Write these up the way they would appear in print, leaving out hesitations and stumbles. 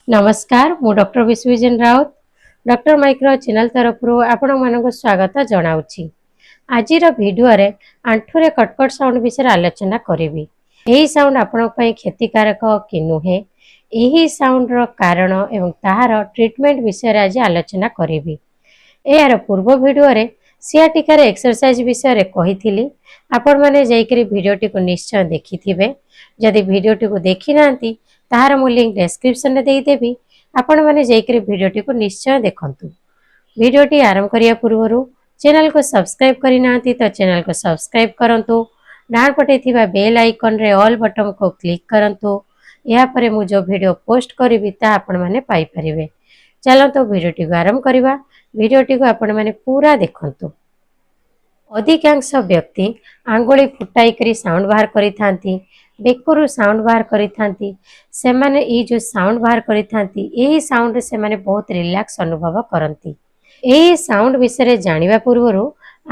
ନମସ୍କାର, ମୁଁ doctor Biswabijan Raut, doctor micro channel ତରଫରୁ ଆପଣମାନଙ୍କୁ ସ୍ୱାଗତ ଜଣାଉଛି। ଆଜିର ଭିଡ଼ିଓରେ ଆଣ୍ଠୁରେ କଟକଟ ସାଉଣ୍ଡ ବିଷୟରେ ଆଲୋଚନା କରିବି। ଏହି ସାଉଣ୍ଡ ଆପଣଙ୍କ ପାଇଁ କ୍ଷତିକାରକ କି ନୁହେଁ, ଏହି ସାଉଣ୍ଡର କାରଣ ଏବଂ ତାହାର ଟ୍ରିଟମେଣ୍ଟ ବିଷୟରେ ଆଜି ଆଲୋଚନା କରିବି। ଏହାର ପୂର୍ବ ଭିଡ଼ିଓରେ ସିଆଟିକାର ଏକ୍ସରସାଇଜ ବିଷୟରେ କହିଥିଲି। ଆପଣମାନେ ଯାଇକରି ଭିଡ଼ିଓଟିକୁ ନିଶ୍ଚୟ ଦେଖିଥିବେ। ଯଦି ଭିଡ଼ିଓଟିକୁ ଦେଖିନାହାନ୍ତି, ତାହାର ମୁଁ ଲିଙ୍କ ଡେସ୍କ୍ରିପସନରେ ଦେଇଦେବି। ଆପଣମାନେ ଯାଇକରି ଭିଡ଼ିଓଟିକୁ ନିଶ୍ଚୟ ଦେଖନ୍ତୁ। ଭିଡ଼ିଓଟି ଆରମ୍ଭ କରିବା ପୂର୍ବରୁ ଚ୍ୟାନେଲକୁ ସବସ୍କ୍ରାଇବ୍ କରିନାହାନ୍ତି ତ ଚ୍ୟାନେଲକୁ ସବସ୍କ୍ରାଇବ୍ କରନ୍ତୁ। ଡାହାଣ ପଟେ ଥିବା ବେଲ୍ ଆଇକନରେ ଅଲ୍ ବଟନକୁ କ୍ଲିକ୍ କରନ୍ତୁ। ଏହାପରେ ମୁଁ ଯେଉଁ ଭିଡ଼ିଓ ପୋଷ୍ଟ କରିବି, ତାହା ଆପଣମାନେ ପାଇପାରିବେ। ଚାଲନ୍ତୁ, ଭିଡ଼ିଓଟିକୁ ଆରମ୍ଭ କରିବା। ଭିଡ଼ିଓଟିକୁ ଆପଣମାନେ ପୁରା ଦେଖନ୍ତୁ। ଅଧିକାଂଶ ବ୍ୟକ୍ତି ଆଙ୍ଗୁଳି ଫୁଟାଇକରି ସାଉଣ୍ଡ ବାହାର କରିଥାନ୍ତି, ବେକରୁ ସାଉଣ୍ଡ ବାହାର କରିଥାନ୍ତି। ସେମାନେ ଏଇ ଯେଉଁ ସାଉଣ୍ଡ ବାହାର କରିଥାନ୍ତି, ଏହି ସାଉଣ୍ଡରେ ସେମାନେ ବହୁତ ରିଲାକ୍ସ ଅନୁଭବ କରନ୍ତି। ଏହି ସାଉଣ୍ଡ ବିଷୟରେ ଜାଣିବା ପୂର୍ବରୁ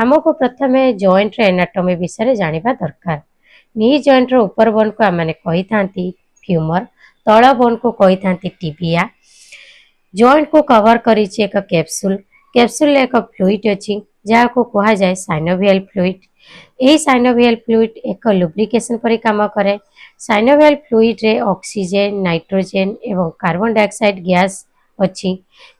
ଆମକୁ ପ୍ରଥମେ ଜଏଣ୍ଟର ଏନାଟମି ବିଷୟରେ ଜାଣିବା ଦରକାର। ନି ଜଏଣ୍ଟର ଉପର ବୋନକୁ ଆମମାନେ କହିଥାନ୍ତି ଫ୍ୟୁମର, ତଳ ବୋନକୁ କହିଥାନ୍ତି ଟିବିଆ। ଜଏଣ୍ଟକୁ କଭର କରିଛି ଏକ କ୍ୟାପସୁଲ। କ୍ୟାପସୁଲରେ ଏକ ଫ୍ଲୁଇଡ୍ ଅଛି, ଯାହାକୁ କୁହାଯାଏ ସାଇନୋଭିଆଲ ଫ୍ଲୁଇଡ୍। ଏହି ସାଇନୋଭିଆଲ ଫ୍ଲୁଇଡ୍ ଏକ ଲୁବ୍ରିକେସନ ପରି କାମ କରେ। ସାଇନୋଭିଆଲ ଫ୍ଲୁଇଡ୍ରେ ଅକ୍ସିଜେନ, ନାଇଟ୍ରୋଜେନ ଏବଂ କାର୍ବନ ଡାଇଅକ୍ସାଇଡ୍ ଗ୍ୟାସ୍ ଅଛି।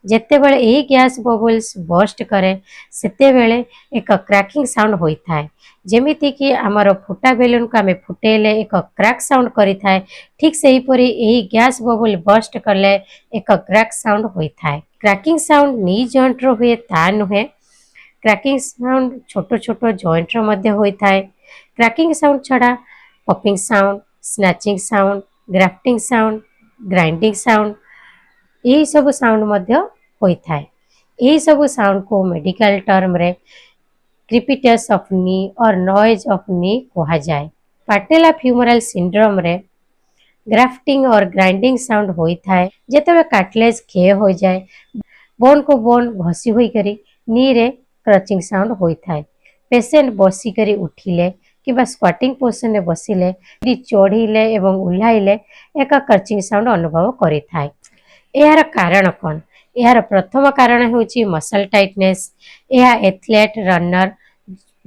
ଯେତେବେଳେ ଏହି ଗ୍ୟାସ୍ ବବଲ୍ସ ବର୍ଷ୍ଟ କରେ, ସେତେବେଳେ ଏକ କ୍ରାକିଂ ସାଉଣ୍ଡ ହୋଇଥାଏ। ଯେମିତିକି ଆମର ଫୁଟା ବେଲୁନକୁ ଆମେ ଫୁଟେଇଲେ ଏକ କ୍ରାକ୍ ସାଉଣ୍ଡ କରିଥାଏ, ଠିକ୍ ସେହିପରି ଏହି ଗ୍ୟାସ୍ ବବଲ ବର୍ଷ୍ଟ କଲେ ଏକ କ୍ରାକ୍ ସାଉଣ୍ଡ ହୋଇଥାଏ। କ୍ରାକିଂ ସାଉଣ୍ଡ ନି ଜଏଣ୍ଟର ହୁଏ ତା ନୁହେଁ, କ୍ରାକିଂ ସାଉଣ୍ଡ ଛୋଟ ଛୋଟ ଜଏଣ୍ଟର ମଧ୍ୟ ହୋଇଥାଏ। କ୍ରାକିଂ ସାଉଣ୍ଡ ଛଡ଼ା popping sound, snatching sound, grafting sound, grinding sound, ଏହିସବୁ ସାଉଣ୍ଡ ମଧ୍ୟ ହୋଇଥାଏ। ଏହିସବୁ ସାଉଣ୍ଡକୁ ମେଡିକାଲ ଟର୍ମରେ crepitus of knee or noise of knee କୁହାଯାଏ। ପାଟେଲା ଫ୍ୟୁମରାଲ ସିଣ୍ଡ୍ରୋମରେ ଗ୍ରାଫ୍ଟିଂ ଅର୍ ଗ୍ରାଇଣ୍ଡିଂ ସାଉଣ୍ଡ ହୋଇଥାଏ। ଯେତେବେଳେ କାର୍ଟିଲେଜ କ୍ଷୟ ହୋଇଯାଏ, ବୋନ୍କୁ ବୋନ୍ ଘଷି ହୋଇକରି ନିରେ କ୍ରଚିଂ ସାଉଣ୍ଡ ହୋଇଥାଏ। ପେସେଣ୍ଟ ବସିକରି ଉଠିଲେ କିମ୍ବା ସ୍କ୍ୱାଟିଂ ପୋଜିସନରେ ବସିଲେ, ଚଢ଼ିଲେ ଏବଂ ଓହ୍ଲାଇଲେ ଏକ କ୍ରଚିଂ ସାଉଣ୍ଡ ଅନୁଭବ କରିଥାଏ। ଏହାର କାରଣ କ'ଣ? ଏହାର ପ୍ରଥମ କାରଣ ହେଉଛି ମସଲ ଟାଇଟନେସ୍। ଏହା ଏଥଲେଟ୍, ରନର,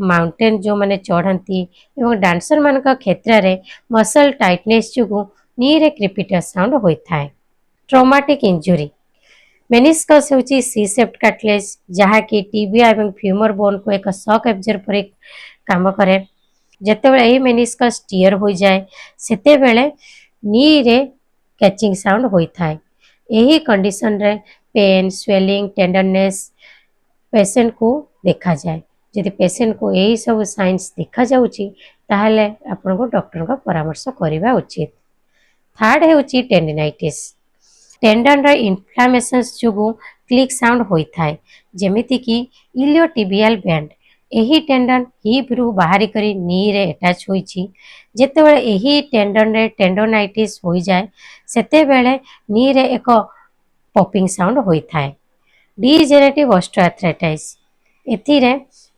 ମାଉଣ୍ଟେନ୍ ଯେଉଁମାନେ ଚଢ଼ନ୍ତି ଏବଂ ଡାନ୍ସରମାନଙ୍କ କ୍ଷେତ୍ରରେ ମସଲ ଟାଇଟନେସ୍ ଯୋଗୁଁ ନିରେ କ୍ରିପିଟସ୍ ସାଉଣ୍ଡ ହୋଇଥାଏ। Traumatic injury. ମେନିସ୍କସ୍ ହେଉଛି ସି ସେପ୍ଡ କାର୍ଟିଲେଜ, ଯାହାକି ଟିବିଆ ଏବଂ ଫ୍ୟୁମର ବୋନ୍କୁ ଏକ ସକ୍ ଆବଜର୍ଭର ପରି କାମ କରେ। ଯେତେବେଳେ ଏହି ମେନିସ୍କସ୍ ଟିୟର ହୋଇଯାଏ, ସେତେବେଳେ ନିରେ କ୍ୟାଚିଂ ସାଉଣ୍ଡ ହୋଇଥାଏ। ଏହି କଣ୍ଡିସନରେ ପେନ୍, ସ୍ୱେଲିଂ, ଟେଣ୍ଡରନେସ୍ ପେସେଣ୍ଟକୁ ଦେଖାଯାଏ। ଯଦି ପେସେଣ୍ଟକୁ ଏହି ସବୁ ସାଇନ୍ସ ଦେଖାଯାଉଛି, ତାହେଲେ ଆପଣଙ୍କୁ ଡକ୍ଟରଙ୍କ ପରାମର୍ଶ କରିବା ଉଚିତ। ଥାର୍ଡ ହେଉଛି ଟେଣ୍ଡିନାଇଟିସ୍। ଟେଣ୍ଡନର ଇନଫ୍ଲାମେସନ୍ସ ଯୋଗୁଁ କ୍ଲିକ୍ ସାଉଣ୍ଡ ହୋଇଥାଏ, ଯେମିତିକି ଇଲିଓଟିବିଆଲ ବ୍ୟାଣ୍ଡ। ଏହି ଟେଣ୍ଡନ ହିପ୍ରୁ ବାହାରି କରି ନିରେ ଆଟାଚ୍ ହୋଇଛି। ଯେତେବେଳେ ଏହି ଟେଣ୍ଡନରେ ଟେଣ୍ଡୋନାଇଟିସ୍ ହୋଇଯାଏ, ସେତେବେଳେ ନିରେ ଏକ ପପିଂ ସାଉଣ୍ଡ ହୋଇଥାଏ। ଡିଜେନେରେଟିଭ୍ ଅଷ୍ଟିଓଆର୍ଥ୍ରାଇଟିସ୍, ଏଥିରେ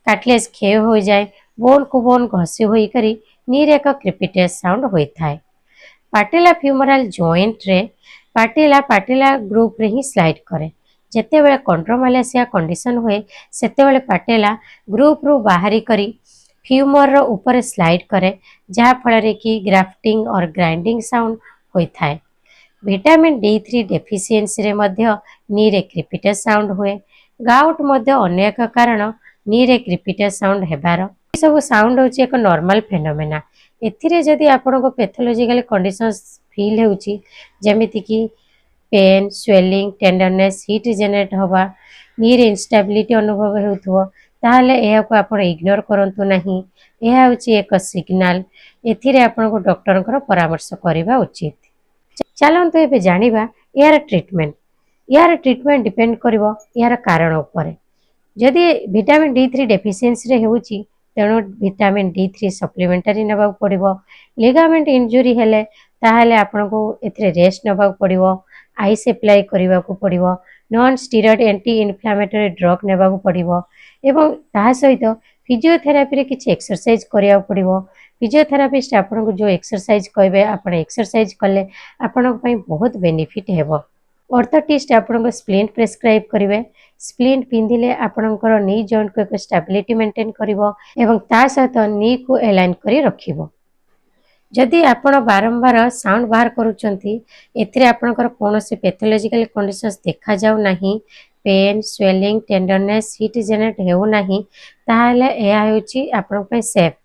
କାର୍ଟିଲେଜ କ୍ଷୟ ହୋଇଯାଏ, ବୋନ୍କୁ ବୋନ୍ ଘଷି ହୋଇକରି ନିରେ ଏକ କ୍ରିପିଟସ୍ ସାଉଣ୍ଡ ହୋଇଥାଏ। ପାଟେଲା ଫ୍ୟୁମରାଲ ଜଏଣ୍ଟରେ ପାଟେଲା ପାଟେଲା ଗ୍ରୁପରେ ହିଁ ସ୍ଲାଇଡ୍ କରେ। ଯେତେବେଳେ କଣ୍ଡ୍ରୋମାଲାସିଆ କଣ୍ଡିସନ ହୁଏ, ସେତେବେଳେ ପାଟେଲା ଗ୍ରୁପରୁ ବାହାରି କରି ଫ୍ୟୁମରର ଉପରେ ସ୍ଲାଇଡ୍ କରେ, ଯାହାଫଳରେ କି ଗ୍ରାଫ୍ଟିଂ ଅର୍ ଗ୍ରାଇଣ୍ଡିଂ ସାଉଣ୍ଡ ହୋଇଥାଏ। ଭିଟାମିନ୍ ଡି3 ଡେଫିସିଏନ୍ସିରେ ମଧ୍ୟ ନିରେ କ୍ରିପିଟସ୍ ସାଉଣ୍ଡ ହୁଏ। ଗାଉଟ୍ ମଧ୍ୟ ଅନ୍ୟ ଏକ କାରଣ ନିରେ କ୍ରିପିଟସ୍ ସାଉଣ୍ଡ ହେବାର। ଏସବୁ ସାଉଣ୍ଡ ହେଉଛି ଏକ ନର୍ମାଲ ଫେନୋମେନା। ଏଥିରେ ଯଦି ଆପଣଙ୍କୁ ପେଥୋଲୋଜିକାଲ କଣ୍ଡିସନ୍ସ ଫିଲ୍ ହେଉଛି, ଯେମିତିକି ପେନ୍, ସ୍ୱେଲିଂ, ଟେଣ୍ଡରନେସ୍, ହିଟ୍ ଜେନେରେଟ୍ ହେବା, ନିରେ ଇନଷ୍ଟାବିଲିଟି ଅନୁଭବ ହେଉଥିବ, ତାହେଲେ ଏହାକୁ ଆପଣ ଇଗ୍ନୋର କରନ୍ତୁ ନାହିଁ। ଏହା ହେଉଛି ଏକ ସିଗ୍ନାଲ। ଏଥିରେ ଆପଣଙ୍କୁ ଡକ୍ଟରଙ୍କର ପରାମର୍ଶ କରିବା ଉଚିତ। ଚାଲନ୍ତୁ, ଏବେ ଜାଣିବା ଏହାର ଟ୍ରିଟମେଣ୍ଟ। ଏହାର ଟ୍ରିଟମେଣ୍ଟ ଡିପେଣ୍ଡ କରିବ ଏହାର କାରଣ ଉପରେ। ଯଦି ଭିଟାମିନ୍ ଡି3 ଡେଫିସିଏନ୍ସିରେ ହେଉଛି, ତେଣୁ ଭିଟାମିନ୍ ଡି3 ସପ୍ଲିମେଣ୍ଟାରୀ ନେବାକୁ ପଡ଼ିବ। ଲିଗାମେଣ୍ଟ ଇଞ୍ଜୁରି ହେଲେ, ତାହେଲେ ଆପଣଙ୍କୁ ଏଥିରେ ରେଷ୍ଟ ନେବାକୁ ପଡ଼ିବ, ଆଇସ୍ ଆପ୍ଲାଏ କରିବାକୁ ପଡ଼ିବ, non steroid anti inflammatory drug ନେବାକୁ ପଡ଼ିବ ଏବଂ ତାହା ସହିତ ଫିଜିଓଥେରାପିରେ କିଛି ଏକ୍ସରସାଇଜ କରିବାକୁ ପଡ଼ିବ। ଫିଜିଓଥେରାପିଷ୍ଟ ଆପଣଙ୍କୁ ଯେଉଁ ଏକ୍ସରସାଇଜ କହିବେ, ଆପଣ ଏକ୍ସରସାଇଜ କଲେ ଆପଣଙ୍କ ପାଇଁ ବହୁତ ବେନିଫିଟ୍ ହେବ। ଅର୍ଥୋଟିଷ୍ଟ ଆପଣଙ୍କୁ ସ୍ପ୍ଲିଣ୍ଟ ପ୍ରେସକ୍ରାଇବ୍ କରିବେ। ସ୍ପ୍ଲିଣ୍ଟ ପିନ୍ଧିଲେ ଆପଣଙ୍କର ନି ଜଏଣ୍ଟକୁ ଏକ ଷ୍ଟାବିଲିଟି ମେଣ୍ଟେନ୍ କରିବ ଏବଂ ତା ସହିତ ନିକୁ ଏଲାଇନ୍ କରି ରଖିବ। ଯଦି ଆପଣ ବାରମ୍ବାର ସାଉଣ୍ଡ ବାହାର କରୁଛନ୍ତି, ଏଥିରେ ଆପଣଙ୍କର କୌଣସି ପେଥୋଲୋଜିକାଲ କଣ୍ଡିସନ୍ସ ଦେଖାଯାଉ ନାହିଁ, ପେନ୍, ସ୍ୱେଲିଂ, ଟେଣ୍ଡରନେସ୍, ହିଟ୍ ଜେନେରେଟ୍ ହେଉନାହିଁ, ତାହେଲେ ଏହା ହେଉଛି ଆପଣଙ୍କ ପାଇଁ ସେଫ୍।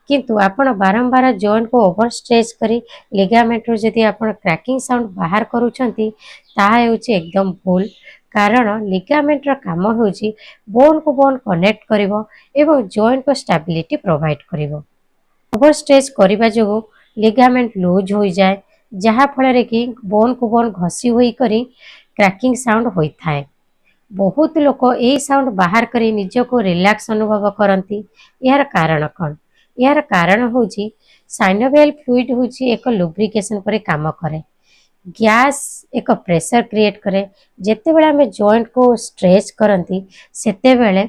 କିନ୍ତୁ ଆପଣ ବାରମ୍ବାର ଜଏଣ୍ଟକୁ ଓଭର ଷ୍ଟ୍ରେଚ୍ କରି ଲିଗାମେଣ୍ଟରୁ ଯଦି ଆପଣ କ୍ରାକିଂ ସାଉଣ୍ଡ ବାହାର କରୁଛନ୍ତି, ତାହା ହେଉଛି ଏକଦମ ଭୁଲ। କାରଣ ଲିଗାମେଣ୍ଟର କାମ ହେଉଛି ବୋନ୍କୁ ବୋନ୍ କନେକ୍ଟ କରିବ ଏବଂ ଜଏଣ୍ଟକୁ ଷ୍ଟାବିଲିଟି ପ୍ରୋଭାଇଡ୍ କରିବ। ଓଭର ଷ୍ଟ୍ରେଚ୍ କରିବା ଯୋଗୁଁ ଲିଗାମେଣ୍ଟ ଲୁଜ୍ ହୋଇଯାଏ, ଯାହାଫଳରେ କି ବୋନ୍କୁ ବୋନ୍ ଘଷି ହୋଇକରି କ୍ରାକିଂ ସାଉଣ୍ଡ ହୋଇଥାଏ। ବହୁତ ଲୋକ ଏହି ସାଉଣ୍ଡ ବାହାର କରି ନିଜକୁ ରିଲାକ୍ସ ଅନୁଭବ କରନ୍ତି। ଏହାର କାରଣ କ'ଣ? ଏହାର କାରଣ ହେଉଛି ସାଇନୋଭିଆଲ ଫ୍ଲୁଇଡ୍ ହେଉଛି ଏକ ଲୁବ୍ରିକେସନ ପରି କାମ କରେ। ଗ୍ୟାସ୍ ଏକ ପ୍ରେସର କ୍ରିଏଟ୍ କରେ। ଯେତେବେଳେ ଆମେ ଜଏଣ୍ଟକୁ ଷ୍ଟ୍ରେଚ୍ କରନ୍ତି, ସେତେବେଳେ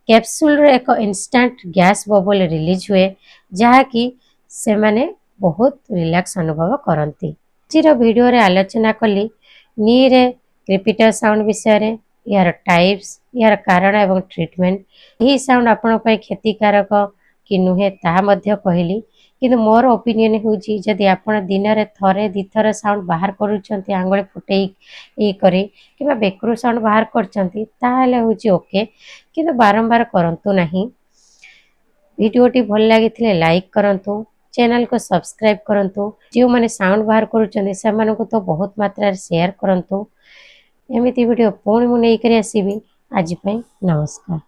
କ୍ୟାପସୁଲର ଏକ ଇନଷ୍ଟାଣ୍ଟ ଗ୍ୟାସ୍ ବବଲ ରିଲିଜ୍ ହୁଏ, ଯାହାକି ସେମାନେ ବହୁତ ରିଲାକ୍ସ ଅନୁଭବ କରନ୍ତି। ଆଜିର ଭିଡ଼ିଓରେ ଆଲୋଚନା କଲି ନିରେ କ୍ରିପିଟସ୍ ସାଉଣ୍ଡ ବିଷୟରେ, ଏହାର ଟାଇପ୍ସ, ଏହାର କାରଣ ଏବଂ ଟ୍ରିଟମେଣ୍ଟ। ଏହି ସାଉଣ୍ଡ ଆପଣଙ୍କ ପାଇଁ କ୍ଷତିକାରକ କି ନୁହେଁ, ତାହା ମଧ୍ୟ କହିଲି। କିନ୍ତୁ ମୋର ଓପିନିଅନ୍ ହେଉଛି, ଯଦି ଆପଣ ଦିନରେ ଥରେ ଦୁଇଥର ସାଉଣ୍ଡ ବାହାର କରୁଛନ୍ତି, ଆଙ୍ଗୁଳି ଫୁଟେଇ କରି କିମ୍ବା ବେକରୁ ସାଉଣ୍ଡ ବାହାର କରୁଛନ୍ତି, ତାହେଲେ ହେଉଛି ଓକେ, କିନ୍ତୁ ବାରମ୍ବାର କରନ୍ତୁ ନାହିଁ। ଭିଡ଼ିଓଟି ଭଲ ଲାଗିଥିଲେ ଲାଇକ୍ କରନ୍ତୁ, ଚ୍ୟାନେଲକୁ ସବସ୍କ୍ରାଇବ୍ କରନ୍ତୁ। ଯେଉଁମାନେ ସାଉଣ୍ଡ ବାହାର କରୁଛନ୍ତି, ସେମାନଙ୍କୁ ତ ବହୁତ ମାତ୍ରାରେ ସେୟାର କରନ୍ତୁ। ଏମିତି ଭିଡ଼ିଓ ପୁଣି ମୁଁ ନେଇକରି ଆସିବି। ଆଜି ପାଇଁ ନମସ୍କାର।